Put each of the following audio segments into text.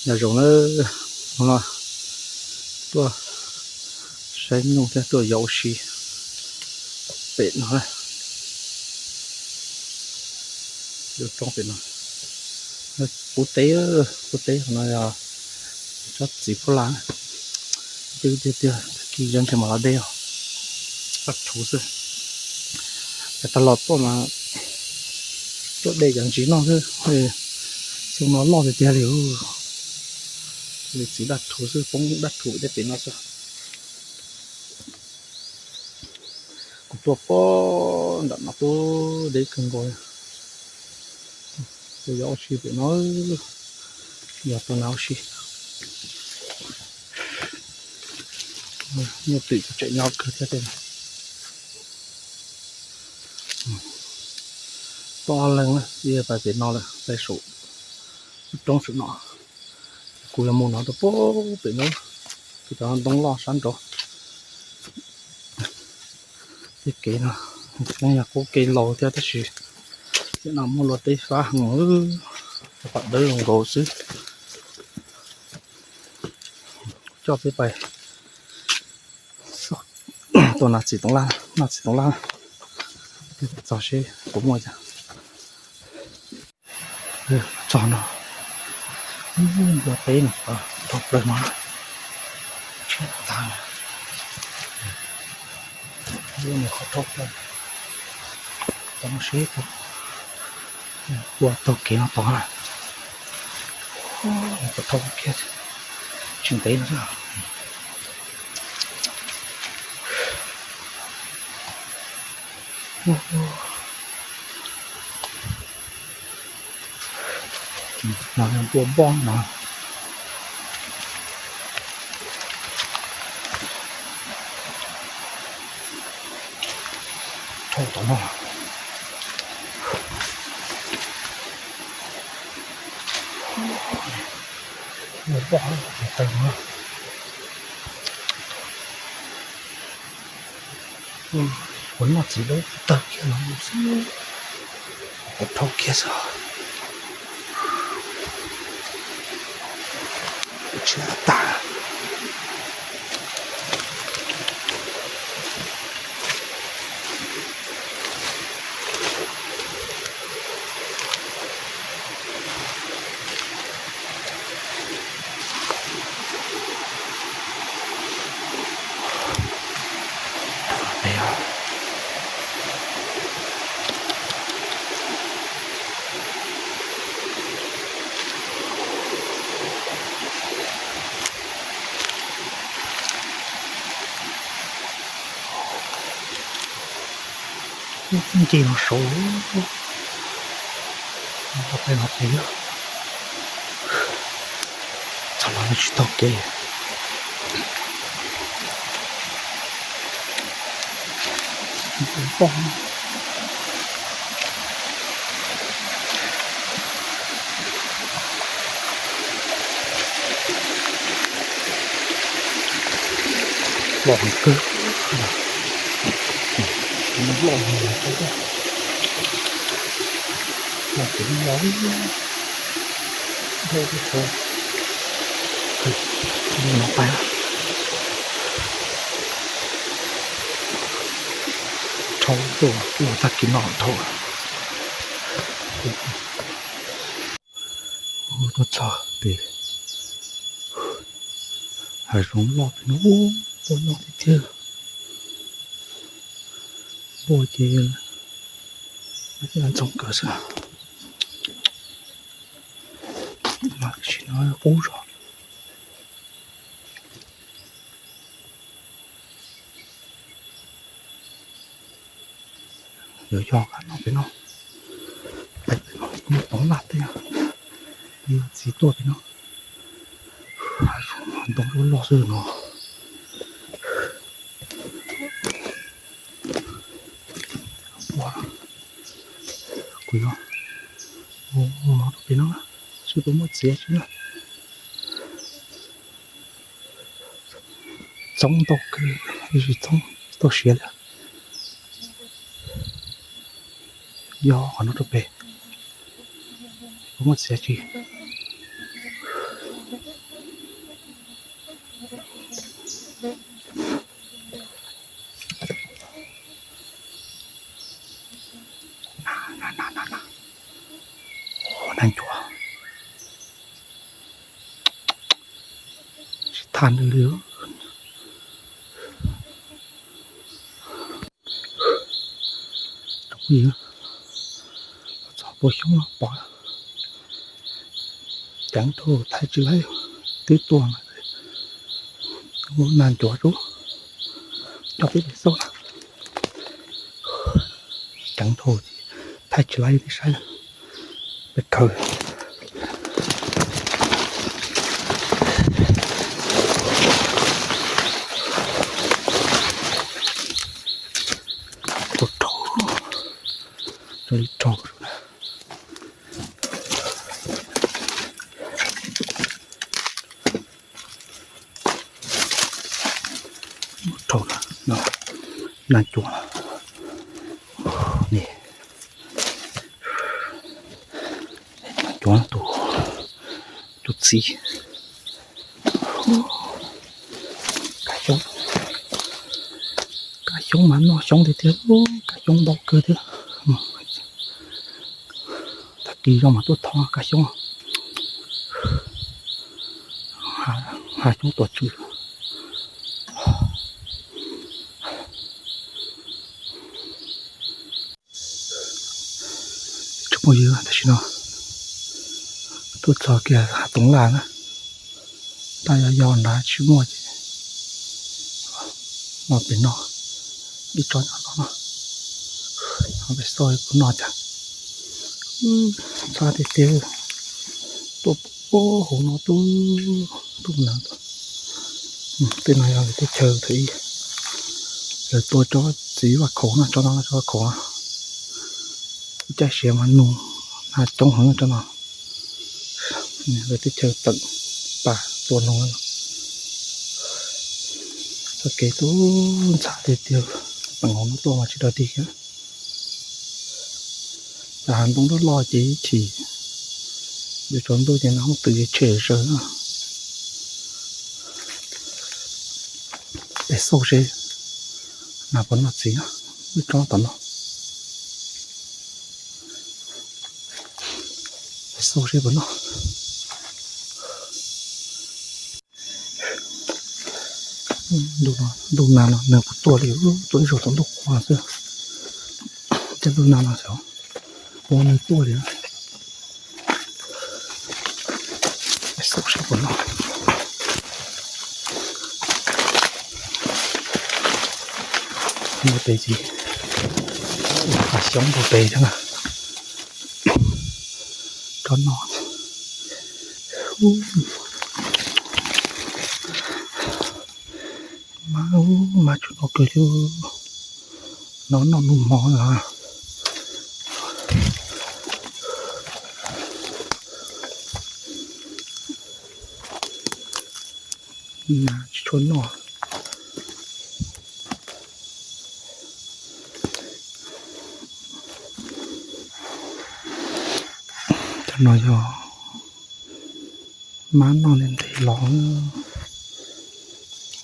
Nyob zoo na, hnub no tuaj saib nyuj thiab tuaj yos ua si pem no, lub roob pem no, qub teb, qub teb no yog tsob txiv phuab laj, twb tiag tiag, kis zab ntshe mas los dej os, daj rhuv xwb. Ces tag los tuaj mas tuaj de cov ntsis noj xwb, xyoo no loj tiag tiag li. Li txiv daj rhuv xwb, poob daj rhuv tej pem no xwb. Kuv tuaj pob nram no tuaj deb kawg nkaus. Tuaj yos ua si pem no, yog tuaj na ua si. Nyuj twm kuj tseem nyob kawg thiab tej no. Tuaj ob leeg, ib pais pem no lawm, pais saum lub roob saum no. Kuv yuav mus no rau pem no, kuv cov ntoo loj sab nraud. Tej kev no, yog qub kev laus thiab tab sis tej no muaj luag teb fab heev, cov pam dawb zoo nkaus xwb. Coj peb pais tuaj na txiv toov laj, noj txiv toov laj, txog seb puas muaj cas. Txog no, ua teb no, dhau plaws no, tsis tag, ua qhov dhau plaws, tau seb puas taug kev no tod na, puas dhau kiag, tsis ntev no xwb. No npua npoj no. Dhau tom no. Npua npoj no, taw no. Kuv noj txiv dawb tawg kiag no xwb, kuv dhau kiag xwb. Tsis tas. Nce no saud, peb no peb, txog no tsis taug kev. Loj heev kawg, loj heev, loj ces loj, loj no pais, dhau tuaj ua tag kis no dhau. Tuaj txog pem hav zoov loj pem no, npua loj tiag tiag. Npua ces ntxoov kawg xwb. Tam sim no qub zog. Yuav yog qab no pem no, pem no muaj toov laj tej, yog txiv tuaj pem no. Ntoo loj loj xwb no. Ua, kuv yuav mus no rau pem no, seb puas muaj txiv tsi na. Txoob ntau kawg, ib tsis txoob tsis tau siav li. Yog qhov no rau pem, puas muaj txiv tsi. thaj nws li. Tsoom phooj ywg, txog pua xyoob no pom ceev dhau thaij tsis laib, twb tuaj mas nag ncuav rub coj peb pem xauj na. Ceev dhau thaij tsis laib li saib. Peb khaws tus rau, rau li rau. Rau no, nag cuav, nag cuav tus, tus txiv. Kab xyoob, kab xyoob mas noj xyoob tiag tiag, kab xyoob ntau kawg thiab. Tag kis zog mas tuaj thov kab xyoob, ha xyoob tuaj tsw. Tsoom phooj ywg, tam sim no tuaj txog kiag hav Toov Laj na, tab yog yog nrad tsis muaj ces noj pem no, ib tsob nyob no no, pem xauj puas noj cas. Ntxhab tiag tiag, tuaj puag hauv no tuaj, tuaj na. Tej no yog lawv teb chaws thaum ub, lawv tua tsob txiv vaj khaum no, tsob no tsob vaj khaum no. Ib caj siav mas nug na coob heev tsob no. Lawv teb chaws tawm pas tua nug. Txoj kev tuaj ntxhab tiag tiag, peem hauv no tuaj mas tsis dog dig thiab. Cas hav ntoo loj loj ces ib chim yuav tsaus ntuj ces nag hoob twm ces tshem zaws na. Peb xauj seb nag puas noj txiv na, wb tsob tom no. Peb xauj seb puas noj. Ntuj nag no nws puas tuaj li, tuaj ib zaug thaum ntuj qhua xwb. Tej ntuj nag no xyov puas nws tuaj li. Xauj seb puas noj. Nyob pem ces hav xyoob nyob pem thiab na. Tsob no, mab, mab tsuas noj kawg thiab, no noj nug mov na. Mas tsis tshua noj. Cov no yog mab noj ntev ntev los,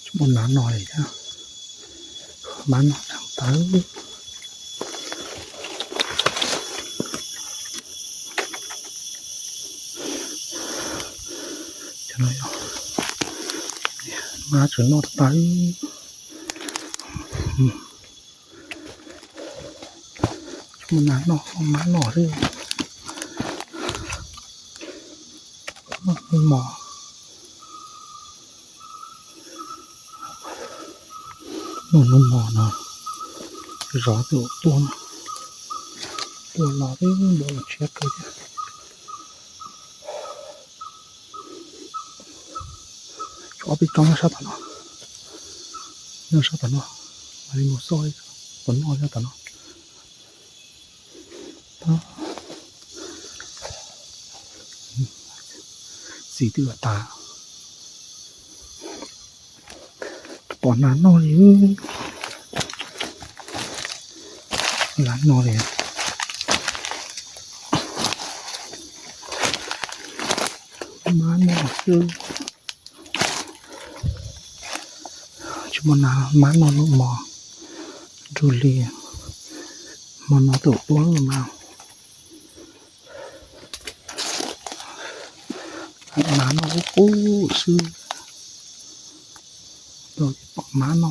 tsis muaj nas noj li thiab. Mab noj tshaj tawv. Cov no yog mab tseem noj tawv. Tsis muaj nas noj, mab noj xwb. Noj nub mos, noj nub mos no zov tej zaum tuaj, tuaj los twb npaum los tshiab kawg thiab. Tshuav ob peb tsob nyob sab tom no, nyob sab tom no, mam li mus xauj puas noj nyob tom no. Txiv twb los tas, tsis pom nas noj li, nas noj li. Mab noj xwb, tsis muaj nas, mab noj nub mos, nrug li hmo no tej zaum tuaj mas. Nas noj qub qub xwb. Pom mab no,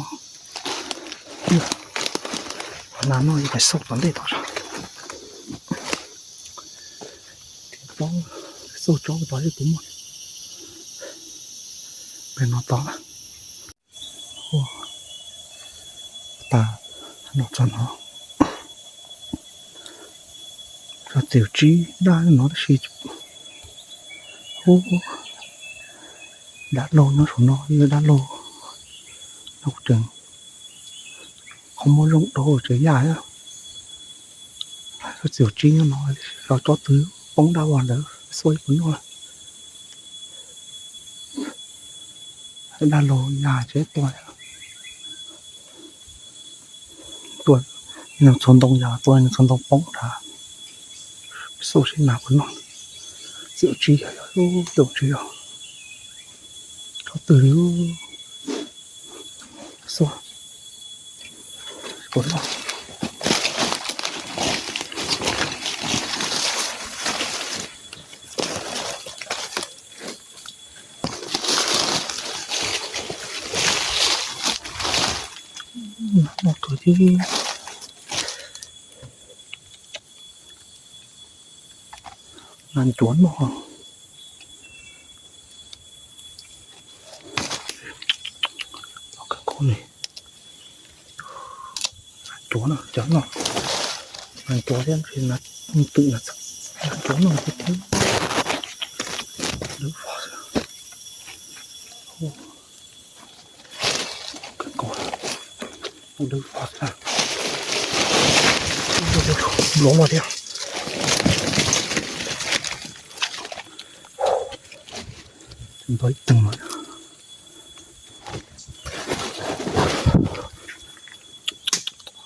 nas no yog pem xauj tom ntej tod. Xauj tsob tod yeej puas muaj. Pem no tod. Tas no txog no. Txog txiv tsib daj no tab sis dab laug nyob saum no, dab laug no kuj tseem qhov muag zoo dhau tseem yaj. Txog txiv tsib nyob no, tsob twg poob daj vog ntawd xauj ib puas noj. Dab laug yaj tsev tua, tua nws txhuav ntoo yas, tua nws txhuav ntoo poob nrad. Xauj seb nas puas noj. Txiv tsib, txiv tsib, tsob twg li xauj puas noj. Noj kawg thiab. Nas ncuav noj. Kawg kawg li. Nas ncuav no, cov no, nas ncuav thiab, nas twm, nas ncuav no thiab. Dawb vog xwb. Kawg kawg, dawb vog xwb. Nploov no thiab. Ntau ib teeg no.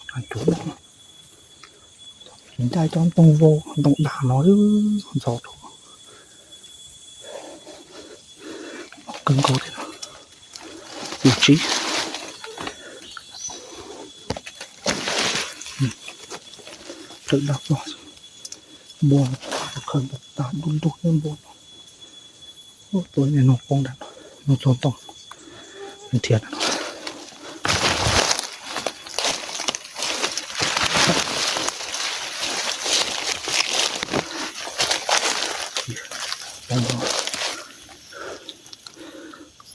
Nas ncuav no, ncaj cov ntoo vau ntoo dag no ntxhov rau. Kawg nkaus li no. Txiv tsib. Rawm daj vog. Npua no, khawb ntoo tag du lug thiab npua no. Tua ib niag noog poob nram no, noog txhuav ntoo, nrhiav no.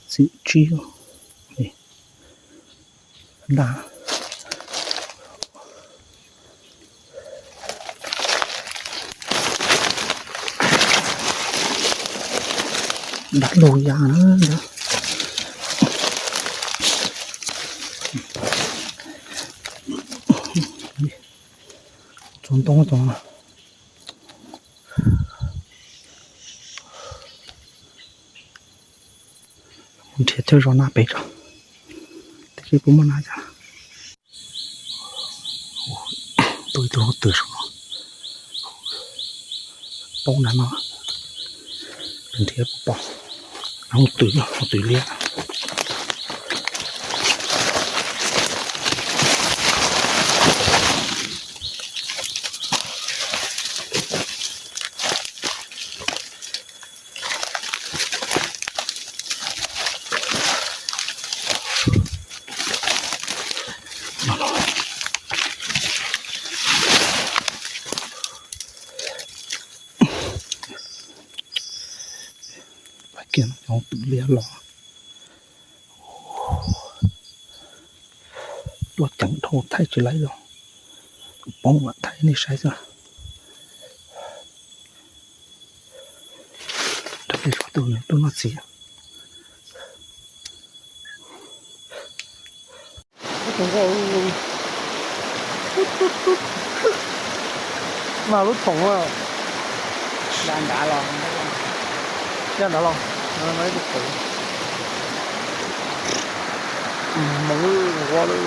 Txiv tsib, daj, dab laug ya na. Txhuav ntoo tod. Nrhiav thawj zaug nas pem tso, tab sis puas muaj nas cas. Tuaj ib tug hauv twm saum no, poob nram no, nrhiav puas pom. Hauv twm, hauv twm liab. Kiag no cov twm liab los. Tuaj ceev dhau thaij tsis laib los, poob mam thaij nej saib xwb. Rau peb suav tus nws tuaj noj txiv. Mas lub thoom a. Ya nrad los, ya nrad los, no no ib tug qev. Hmoov ua lawm.